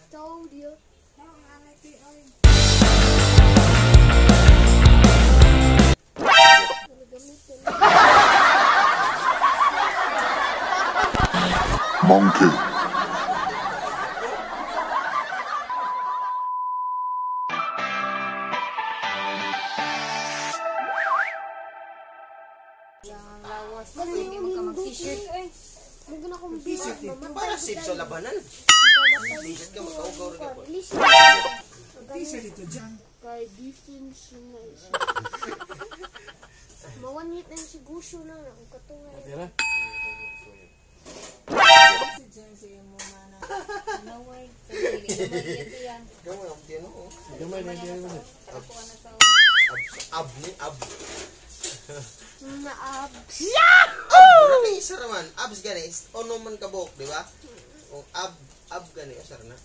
Told you. Monkey. Yang lawas. Hindi mo ka mag-t-shirt. T-shirt para safe sa labanan. T-shirt ka magkaugaw rin ka po. T-shirt ito dyan. Kay defense na isa. Mawanhit na si Gusho na ang katungan. Tira. Si Jen, si imo mana. Naway. Gamay ito yan. Gamay ang tiyan oh. Gamay na diyan mo. Katapuan na sa Ab ni ab. Na abs. Yahoo! Ab ni sir man. Abs gani ono man kabok, di ba? O ab ab gani sir na.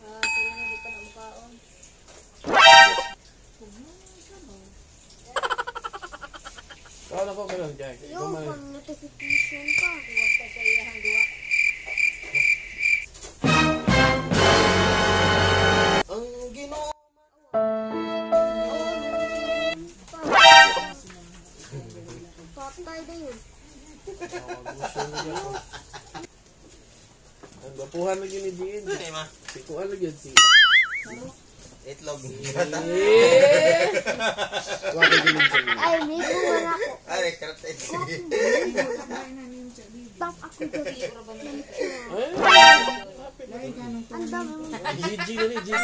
Ah, sila na di pa na mukaon. Tao na ko karon jay. Yo, Gamay. pang notification pa. Iwas ka sa iyahang duwa. Ang Ginoo. Patay na yun. Ang gapuhan lagi ni Jean. Ano ma? Si kuan lagi si. Itlog. Eh! Wa ka gini sa inyo. Ay, may bunga ako. Ay, karate. Tap ako gabi. Ay! Ang dami mo. GG na ni GG.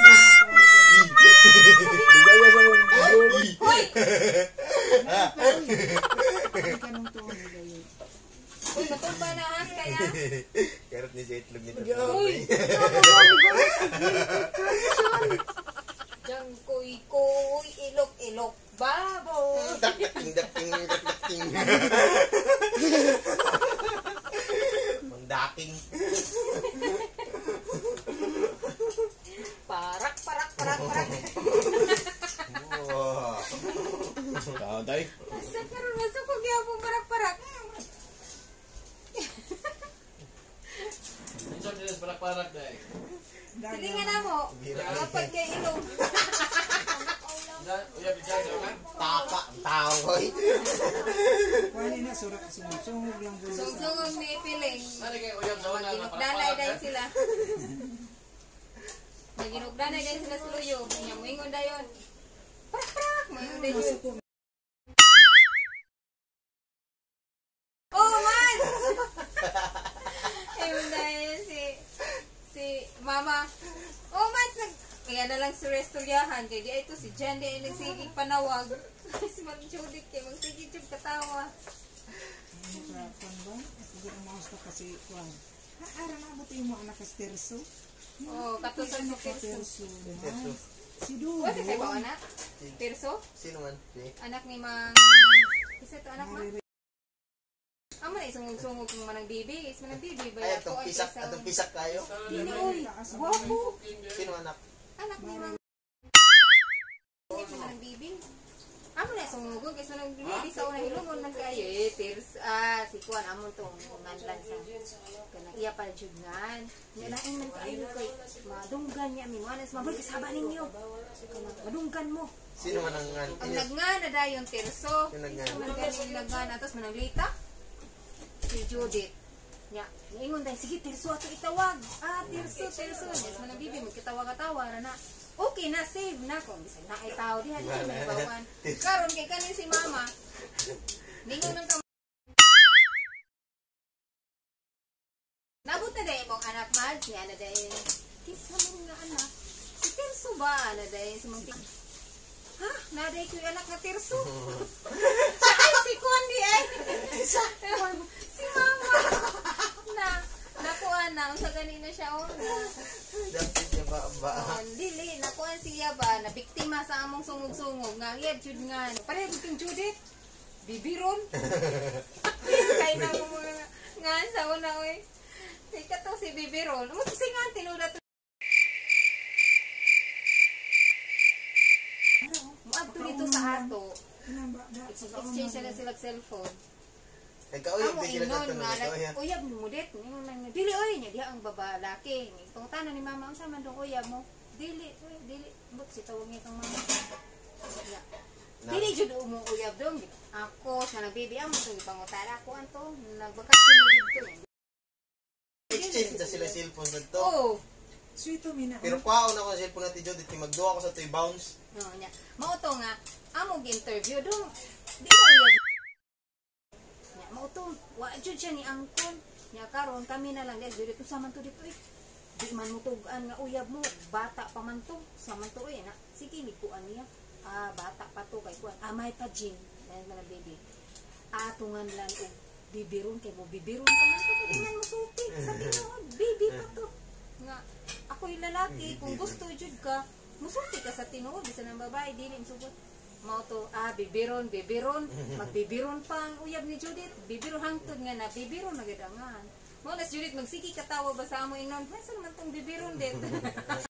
Dugaya sa mong gulo. Kanong tuon gayo. Uy, matumba na has kaya. Karot ni sa itlog nito. Uy! Diyan koy koy ilok ilok babo. Dakdaking daking dakdaking. Mangdaking. Parak parak parak parak. Wow. Tatay. Asa karon masa ko gyapon parak parak. Minsan sila parak-parak dai. Silingan na mo. Kapag kay ilong. Uyab di dyan, kan? Tapa, tao koy. Wala na surak sungog lang gulo. Sungsungog ni Piling. Ano kay uyab sa una Ginugdanay dahil sila. Naginugdanay dahil sila sa luyo. Nya moingon dayon. Prak prak moingon dayon. Oh man. Ayun dahil si mama. Oh man, kaya na lang si Restoryahan. Kaya di ito si Jen di ay nagsigig panawag. Si Ma'am Judith kay magsigig jud katawa. Kuan ba? Ako ang mouse na kasi kuan. Ha ara na abot imo anak ka terso. Oh, katusan si Tirso. Terso. Si Dugo. Wala kay ba anak? Tirso? Sino man? Si? Anak ni Mang... Isa to anak ma? Amo na isungog-sungog kung manang bibi. Is manang bibi ba? Ay, atong pisak kayo. Dili oy. Gwapo. Sino anak? Anak ni Mang... Manang bibi. Amo na isungog is manang bibi sa una hilumon man kayo eh Tirs. Ah, si Kuan amon tong nganlan sa kanang iya pa jud ngan. Nya lain man kaayo kay madunggan niya mi manas maboy kasaba ninyo. Kanang madunggan mo. Sino man ang ngan? Ang nagngana dayon Tirso. Yung nagngana. Ang ganing nagngana tapos mananglita. Si Judith. Nya, niingon tayo, sige Tirso ato itawag. Ah, Tirso, Tirso. Yes, manang bibi magkitawag-tawa ra na. Okay na, save na kung bisan na ay tao diha di may bawan. Karon kay kanin si mama. Ningon nang Nabot na dayon mong anak Mads, niya na dayon. Kinsa man nga anak? Si Tirso ba na dayon si Mang Ha? Naday ko yung anak na Tirso. Ay, si Kuan di ay. Si mama. Na, nakuan na. Unsa gani na siya oh. Dapat niya ba ba? Oh, dili, nakuan siya ba na biktima sa among sungog-sungog nga iya jud nga. Pareho jud kang Judith. Bibiron. Kay na mo mga nga sa una oy. Kay kato si Bibiron. Mo kasi nga tinuda to. Moadto dito sa ato. Exchange na sila cellphone. Nagkauyab Amo din sila ingnon sa nga nagkauyab. uyab mo det. Ingon lang nga, dili oy nya diha ang babalaki. Pangutana ni mama unsa man dong uyab mo? Dili, oy, dili. But si tawag niya kang mama. Ya. Dili jud mo uyab dong. Ako sa nagbibi amo tong gipangutana ako anto nagbakasyon mo didto. Exchange na sila cellphone sa to. Oh. Sweet to mina. Pero kwaon ako ang cellphone natin Judith, kay magduwa ko sa to'y bounce. No, nya. Mao to nga amo gi-interview dong. Di mo uyab. Nya mao to, wa jud siya ni angkon. Nya karon kami na lang di jud unsa man to dito eh. Di man mo tug-an nga uyab mo, bata pa man to. Sa man to eh na. Sige mikuan niya. Ah, bata pa to kay kuan. Ah, may pa gym. Ayan na baby. Ah, tungan lang og bibiron kay mo bibiron pa man to kay di man mo sulti sa tinuod baby pa to nga ako'y lalaki kung gusto jud ka musulti ka sa tinuod bisan ang babae dili sugot mao to ah bibiron bibiron magbibiron pa ang uyab ni Judith bibiron hangtod nga na bibiron na gid angan mao na si Judith magsigi katawa ba sa amo ingnon asa naman tong bibiron dit.